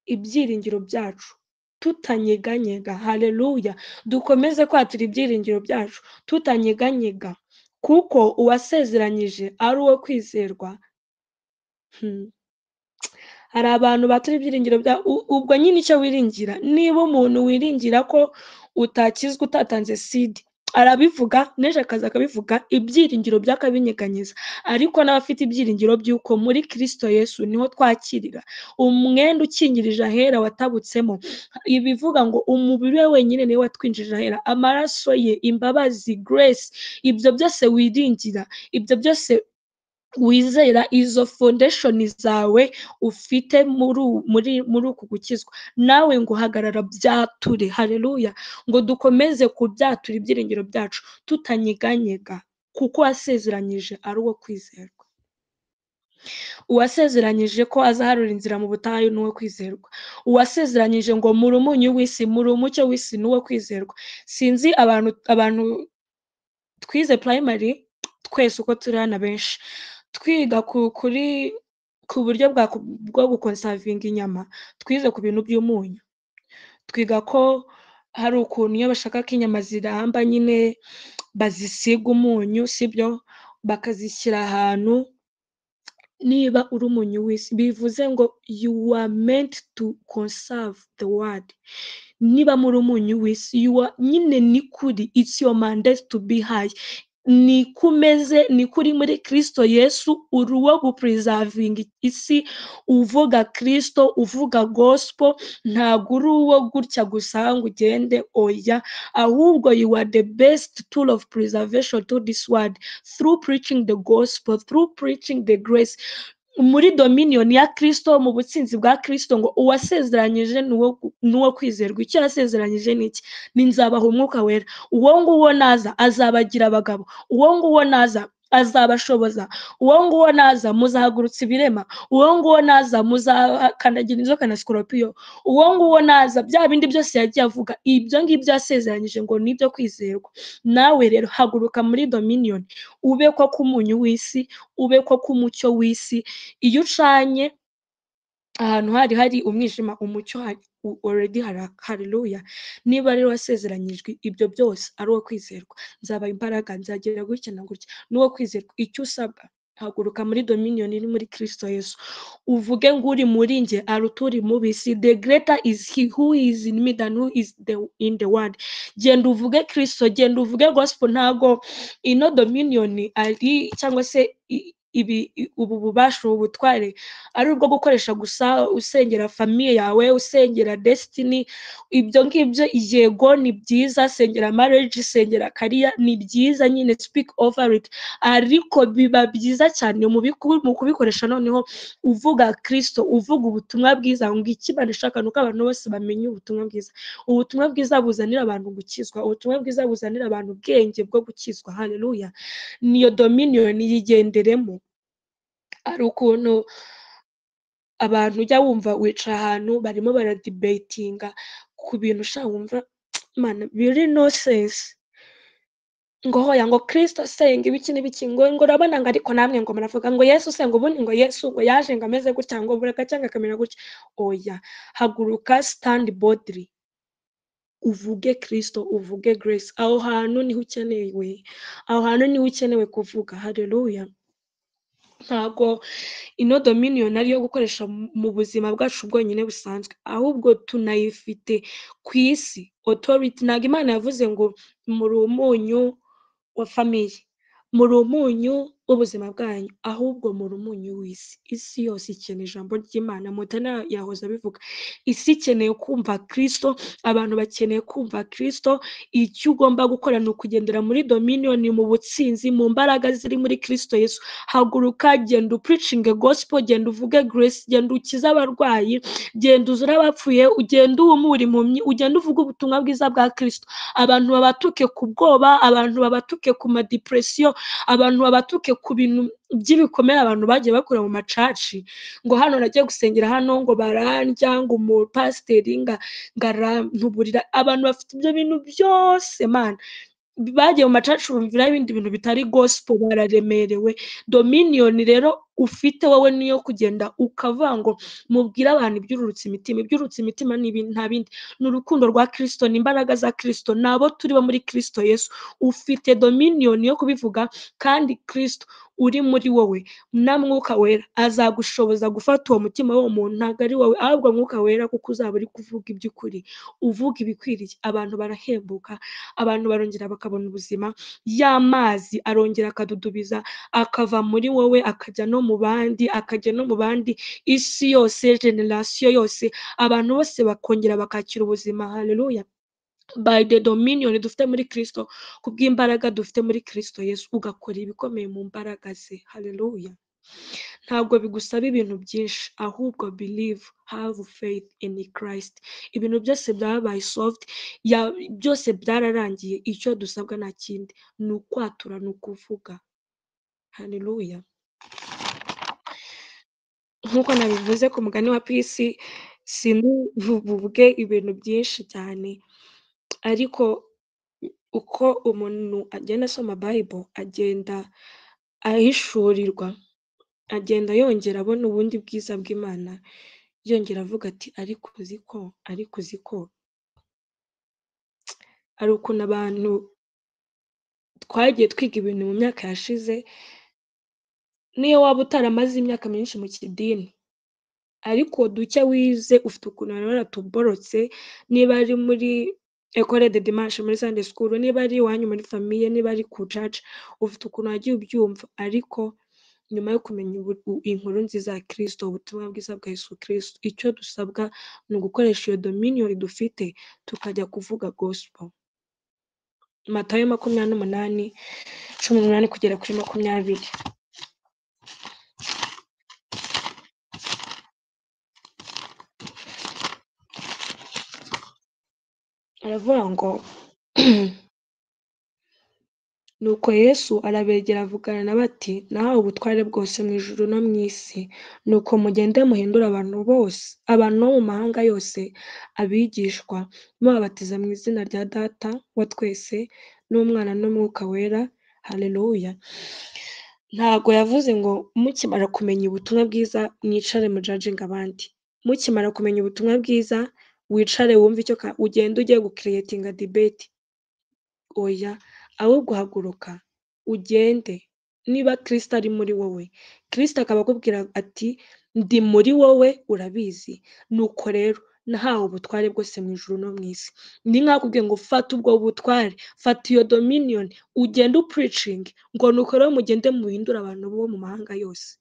ibyiringiro byacu tutanyeganyega." Haleluya! "Dukomeze kwatura ibyiringiro byacu tutanyeganyega, kuko uwasezeranyije ari uwo kwizerwa." Hari abantu batura ibyiringiro bya ubwo nyine icyo wiringira. Niba umuntu wiringira ko utakizwa utatanze seed, arabivuga n'ejo akaza akabivuga, ibyiringiro byakabinyeganyeza. Ariko n'abafite ibyiringiro by'uko muri Kristo Yesu niho twakirira umwenda ukingirije ahera watabutsemo, ibivuga ngo umubiri we wenyine niwe watwinjije ahera, amaraso ye, imbabazi, grace, ibyo byose wiringira, ibyo byose wizera, izo foundation zawe ufite muri uku gukizwa, nawe ngo hagarara, byature. Haleluya! Ngo dukomeze kubyatura ibyiringiro byacu tutanyeganyega, kuko wasezeranyije ari uwo kwizerwa. Uwasezeranyije ko azaharura inzira mu butayu ni uwo kwizerwa. Uwasezeranyije ngo muri umunyu w'isi, muri umucyo w'isi, ni uwo kwizerwa. Sinzi abantu twize primary twese uko turi hano, benshi twiga ku buryo bwo guconservinga inyama, twize ku bintu by'umunyu. Twiga ko hari ukuntu iyo bashaka ko inyama ziramba nyine bazisiga umunyu, sibyo? Bakazishyira ahantu. Niba uri umunyu w'isi, bivuze ngo you are meant to conserve the world. Niba muri umunyu w'isi, you are nyine, ni kuri, it's your mandate to be high. Ni kumeze, ni kuri muri Kristo Yesu, uri uwo gupreservinga isi, uvuga Kristo, uvuga gospel. Ntabwo uri uwo gutya gusa ngo ugende, oya, ahubwo you are the best tool of preservation to this world through preaching the gospel, through preaching the grace, muri dominion ya Kristo, mu butsinzi bwa Kristo. Ngo uwasezeranyije ni uwo kwizerwa. Icyo yasezeranyije ni iki? Ni nzabaha Umwuka Wera, uwo nguwo naza azabagira abagabo, uwo nguwo naza azabashoboza, uwo nguwo naza muzahagurutsa ibirema, uwo nguwo naza muzakandagira inzoka na sikoropiyo, uwo nguwo naza bya bindi byose yagiye avuga, ibyo ngibyo yasezeranyije ngo ni ibyo kwizerwa. Nawe rero haguruka muri dominion, ube ko k'umunyu w'isi, ube ko k'umucyo w'isi. Iyo ucanye ahantu hari hari umwijima, umucyo hari already hari. Haleluya! Niba rero wasezeranyijwe ibyo byose, ari uwo kwizerwa, nzabaha imbaraga, nzagira gutya na gutya, n'uwo kwizerwa. Icyo usabwa, haguruka muri dominion iri muri Kristo Yesu, uvuge ngo uri muri njye aruta uri mu bisi. The greater is he who is in me than who is in the world. Genda uvuge Kristo, genda uvuge gospel. Ntago ino dominion ari cyangwa se ibi ubu bubasha, ubu butware ari ubwo gukoresha gusa usengera famille yawe, usengera destiny, ibyo ngibyo yego ni byiza, sengera marriage, sengera career, ni byiza nyine, speak over it, ariko biba byiza cyane mu kubikoresha noneho uvuga Kristo, uvuga ubutumwa bwiza. Ngo icyo Imana ishaka ni uko abantu bose bamenya ubutumwa bwiza. Ubutumwa bwiza buzanira abantu gukizwa, ubutumwa bwiza buzanira abantu ubwenge bwo gukizwa. Haleluya! Niyo dominion yigenderemo. Hari ukuntu abantu ujya wumva wicaye ahantu barimo baradibetinga ku bintu ushaka wumva Mana biri no sense, ngo hoya ngo Kristo asenga ibiki n'ibiki, ngo urabona ngo ariko namwe ngo muravuga ngo Yesu senga, ubundi ngo Yesu ngo yaje ngo ameze gutya, ngo buraka cyangwa akamera gutya. Oya, haguruka, stand boldly, uvuge Kristo, uvuge grace. Aho hantu niho ukenewe, aho hantu niho ukenewe kuvuga. Haleluya! Ntabwo ino dominion ari iyo gukoresha mu buzima bwacu bwonyine busanzwe, ahubwo tunayifite ku isi. Authority, ntabwo Imana yavuze ngo muri umunyu wa famille, muri umunyu w'ubuzima bwanyu, ahubwo muri umunyu w'isi. Isi yose ikeneye ijambo ry'Imana. Mutana yahoze abivuga, isi ikeneye kumva Kristo, abantu bakeneye kumva Kristo. Icyo ugomba gukora ni ukugendera muri dominion, mu butsinzi, mu mbaraga ziri muri Kristo Yesu. Haguruka, genda upreachinge gospel, genda uvuge grace, genda ukize abarwayi, genda uzure abapfuye, ugenda uhumure impumyi, ugenda uvuge ubutumwa bwiza bwa Kristo. Abantu babatuke ku bwoba, abantu babatuke ku madepression, abantu babatuke ku bintu by'ibikomere abantu bagiye bakura mu macaci, ngo hano nagiye gusengera hano ngo barandya, ngo umupasiteri ngarantuburira. Abantu bafite ibyo bintu byose man, bagiye mu macaci bumvira ibindi bintu bitari gospel, bararemerewe. Dominion rero ufite wowe niyo kugenda ukavuga ngo mubwire abantu ibyururutse imitima. Ibyururutse imitima ni nta bindi, ni urukundo rwa Kristo, ni imbaraga za Kristo, nabo turi bo muri Kristo Yesu. Ufite dominion yo kubivuga, kandi Kristo uri muri wowe na Mwuka Wera azagushoboza gufata uwo mutima w'uwo muntu. Ntabwo ari wowe, ahubwo Mwuka Wera, kuko uzaba uri kuvuga iby'ukuri, uvuga ibikwiriye. Abantu barahembuka, abantu barongera bakabona ubuzima. Ya mazi arongera akadudubiza, akava muri wowe akajya no mu bandi, akajya no mu bandi, isi yose, generasiyo yose, abantu bose bakongera bakakira ubuzima. Haleluya! By the dominion dufite muri Kristo, kubw'imbaraga dufite muri Kristo Yesu, ugakora ibikomeye mu mbaraga ze. Haleluya! Ntabwo bigusaba ibintu byinshi, ahubwo believe, have faith in Christ. Ibintu byose byabaye soft, byose byararangiye. Icyo dusabwa nta kindi, ni ukwatura, ni ukuvuga. Haleluya! Nk'uko nabivuze ku mugani wa Peace, sinuvuge ibintu byinshi cyane, ariko uko umuntu agenda asoma Bible, agenda ahishurirwa, agenda yongera abona ubundi bwiza bw'Imana, yongera avuga ati ariko uzi ko, ariko uzi ko. Hari ukuntu abantu twagiye twiga ibintu mu myaka yashize, niyo waba utaramaze imyaka myinshi mu kidini, ariko duke wize ufite ukuntu bari baratuborotse, niba ari muri Ecole de Dimanche, muri Sunday school, niba ari iwanyu muri famille, niba ari ku church, ufite ukuntu wagiye ubyumva. Ariko nyuma yo kumenya inkuru nziza ya Kristo, ubutumwa bwiza bwa Yesu Kristo, icyo dusabwa ni ugukoresha iyo dominion dufite tukajya kuvuga gospel. Matayo 28, 18 kugera kuri 20. Aravuga ngo nuko Yesu arabegera avugana nabo ati nahawe ubutware bwose mu ijuru no mu isi, nuko mugende muhindure abantu bose, abantu bo mu mahanga yose abigishwa, mubabatiza mu izina rya Data wa twese n'Umwana n'Umwuka Wera. Haleluya! Ntabwo yavuze ngo mukimara kumenya ubutumwa bwiza mwicare mujajinga abandi. Mukimara kumenya ubutumwa bwiza wicare wumve icyo ugenda ugiye gucreatinga debate. Oya, ahubwo haguruka ugende. Niba Kristo ari muri wowe, Kristo akaba akubwira ati ndi muri wowe, urabizi. Nuko rero Nahawe ubutware bwose mu ijuru no mu isi. Ni nk'aho akubwiye ngo fata ubwo butware, fata iyo dominion, ugende upreaching, ngo nuko rero mugende muhindure abantu bo mu mahanga yose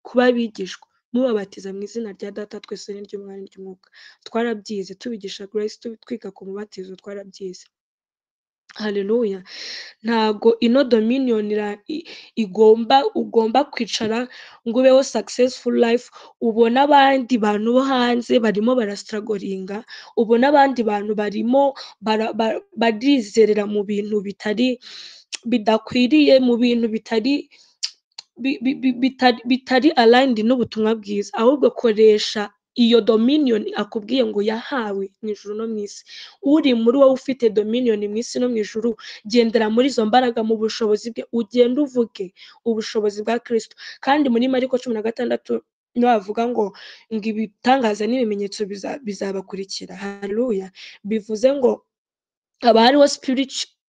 kuba abigishwa, mubabatiza mu izina rya Data twese n'iry'Umwana n'iry'Umwuka. Twarabyize tubigisha Grace, twiga ku mubatizo, twarabyize. Haleluya. Ntago ino dominion igomba, ugomba kwicara ngo ubeho successful life, ubona abandi bantu bo hanze barimo barastrugglinga, ubona abandi bantu barimo barizerera mu bintu bitari bidakwiriye, mu bintu bitari bitari aligned n'ubutumwa bwiza. Ahubwo koresha iyo dominion akubwiye ngo yahawe mu ijuru no mu isi. Uri muri wowe ufite dominion mu isi no mu ijuru, gendera muri izo mbaraga mu bushobozi bwe, ugende uvuge ubushobozi bwa Kristo. Kandi muri Mariko 16 niho bavuga ngo ibitangaza n'ibimenyetso bizabakurikira. Haleluya. Bivuze ngo haba hariho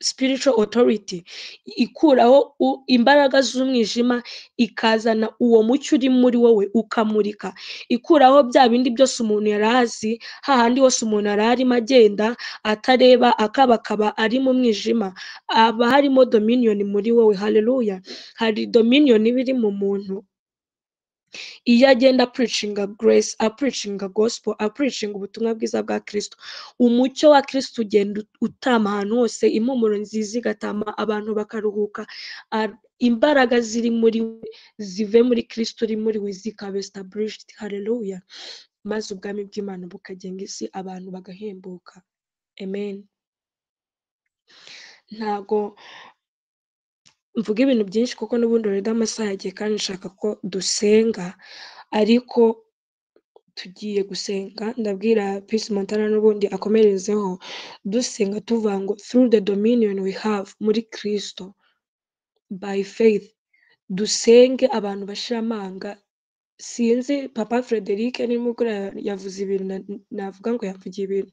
spiritual authority ikuraho imbaraga z'umwijima, ikazana uwo mucyo uri muri wowe ukamurika, ikuraho bya bindi byose umuntu yari azi, hahandi hose umuntu yari arimo agenda atareba, akabakaba ari mu mwijima, haba harimo dominion muri wowe. Haleluya. Hari dominion iba iri mu muntu iyo agenda preachinga grace, apreachinga gospel, apreachinga ubutumwa bwiza bwa Kristo. Umucyo wa Kristo ugenda utama ahantu hose, impumuro nziza igatama, abantu bakaruhuka. Imbaraga ziri muri we zive muri Kristo uri muri we zikaba established. Haleluya. Maze ubwami bw'Imana bukagenga isi, abantu bagahembuka. Amen. Ntago mvuga ibintu byinshi kuko n'ubundi already amasaha yagiye kandi nshaka ko dusenga, ariko tugiye gusenga. Ndabwira Peace Montana n'ubundi akomerezeho dusenga tuvuga ngo through the dominion we have muri Kristo by faith, dusenge abantu bashira amanga. Sinzi Papa Frederic nimugoroba yavuze ibintu navuga ngo yavugiye ibintu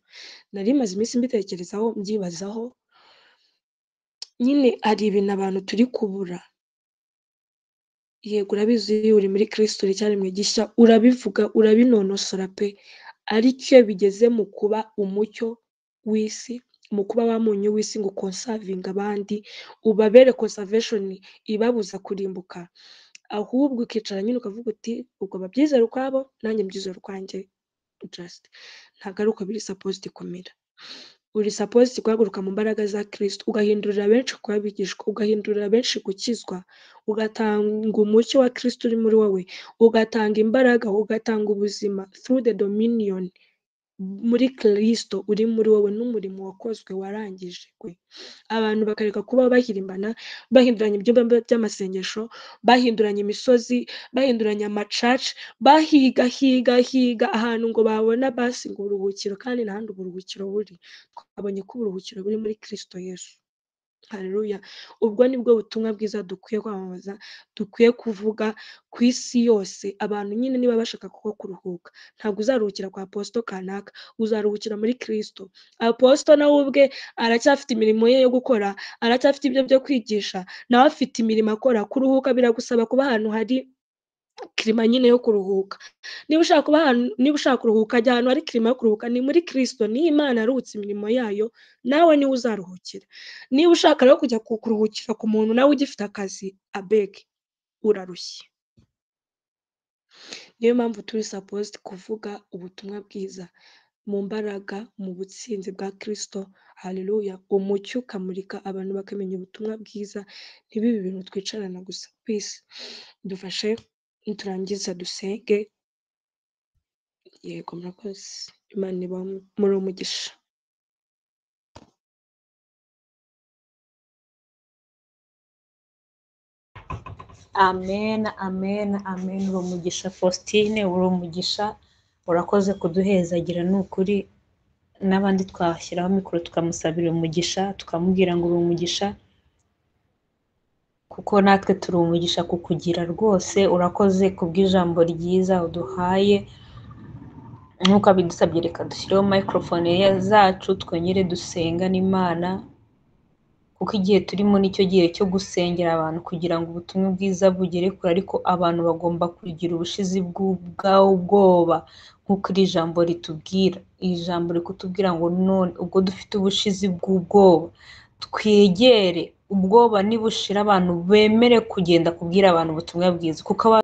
nari maze iminsi mbitekerezaho, mbyibazaho. Nyine hari ibintu abantu turi kubura. Yego urabizi iyo uri muri Kristo uri icyaremwe gishya, urabivuga urabinonosora pe, ariko iyo bigeze mu kuba umucyo w'isi, mu kuba wa munyu w'isi ngo ukonsavinge abandi, ubabere conservation ibabuza kurimbuka, ahubwo ukicara nyine ukavuga uti ubwo babyizere ukwabo nanjye mbyizere ukwanjye, just ntabwo ari uko biri supposed kumera. Uri supposed guhaguruka mu mbaraga za Kristo, ugahindurira benshi kuba abigishwa, ugahindurira benshi gukizwa, ugatanga umucyo wa Kristo uri muri wowe, ugatanga imbaraga, ugatanga ubuzima through the dominion muri Kristo uri muri wowe, n'umurimo wakozwe warangijwe. Abantu bakareka kuba bahirimbana, bahinduranya ibyumba by'amasengesho, bahinduranya imisozi, bahinduranya amacaci, bahiga higa higa ahantu ngo babona basi ngo uburuhukiro, kandi nta handi uburuhukiro buri. Twabonye ko uburuhukiro buri muri Kristo Yesu. Haleluya. Ubwo nibwo butumwa bwiza dukwiye kwamamaza, dukwiye kuvuga ku isi yose. Abantu nyine niba bashaka kuko kuruhuka, ntabwo uzaruhukira kwa apostle kanaka, uzaruhukira muri Kristo. Apostle nawe ubwe aracyafite imirimo ye yo gukora, aracyafite ibyo byo kwigisha, nawe afite imirimo akora. Kuruhuka biragusaba kuba ahantu hari climat nyine yo kuruhuka. Niba ushaka kuba ahantu, niba ushaka kuruhuka, jya ahantu hari climat yo kuruhuka, ni muri Kristo. Niyo Imana yaruhutse imirimo yayo, nawe niwe uzaruhukira. Niba ushaka rero kujya kuruhukira ku muntu nawe ugifite akazi, abeg urarushye. Niyo mpamvu turi supposed kuvuga ubutumwa bwiza mu mbaraga, mu butsinzi bwa Kristo. Haleluya. Umucyo ukamurika abantu bakamenya ubutumwa bwiza, ntibibe ibintu twicarana gusa. Peace. Dufashe niturangiza dusenge. Yego murakoze. Imana ibahe muri umugisha. Amen, amen, amen. Uri umugisha Faustine, uri umugisha, urakoze kuduhezagira ni ukuri. N'abandi twashyiraho mikoro tukamusabira umugisha, tukamubwira ngo uri umugisha, kuko natwe turi umugisha kukugira rwose. Urakoze kubw'ijambo ryiza uduhaye. Nk'uko abidusabye, reka dushyireho microphone zacu twongere dusengane Imana Kuko igihe turimo nicyo gihe cyo gusengera abantu kugira ngo ubutumwa bwiza bugere kure, ariko abantu bagomba kugira ubushizi bw'ubwoba nk'uko iri jambo ritubwira. Iri jambo riri kutubwira ngo none ubwo dufite ubushizi bw'ubwoba, twegere ubwoba nibushira abantu bemere kugenda kubwira abantu ubutumwa bwiza, kuko